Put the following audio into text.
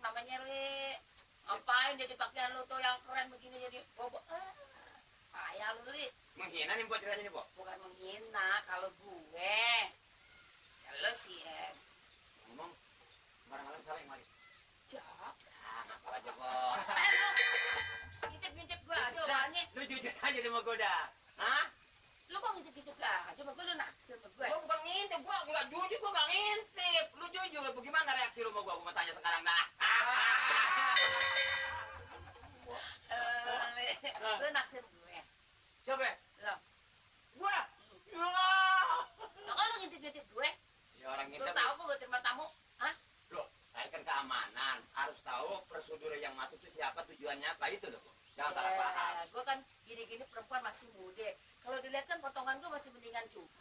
namanya Li. Ngapain jadi pakaian lu tuh yang keren begini jadi bobo? Payah lu Li. Menghina nih buat ceritanya nih, Bo. Bukan menghina kalau gue. Ya lu sih Ngomong barang-barang salah yang mari. siapa? Ngaku aja, Bo. Ngintip-ngintip gue aja omongannya. Lu jujur aja deh sama gue dah. Hah? Lu kok ngintip-ngintip aja sama gue, lu naksir sama gue. Gue bukan ngintip, gue nggak jujur, gue nggak ngintip. Lu jujur, bagaimana reaksi lu sama gue? Gue mau tanya sekarang dah. Lu naksir gue. Siapa? Lo. Gue. Lo kok lu ngintip-ngintip gue? Ya orang Lu ngintip. tahu gue terima tamu? Hah? Loh, saya kan keamanan. Harus tahu prosedur yang masuk itu siapa, tujuannya apa itu loh. Jangan salah paham. Gue kan gini-gini perempuan masih muda. Kalau dilihat kan potongan gue masih mendingan juga.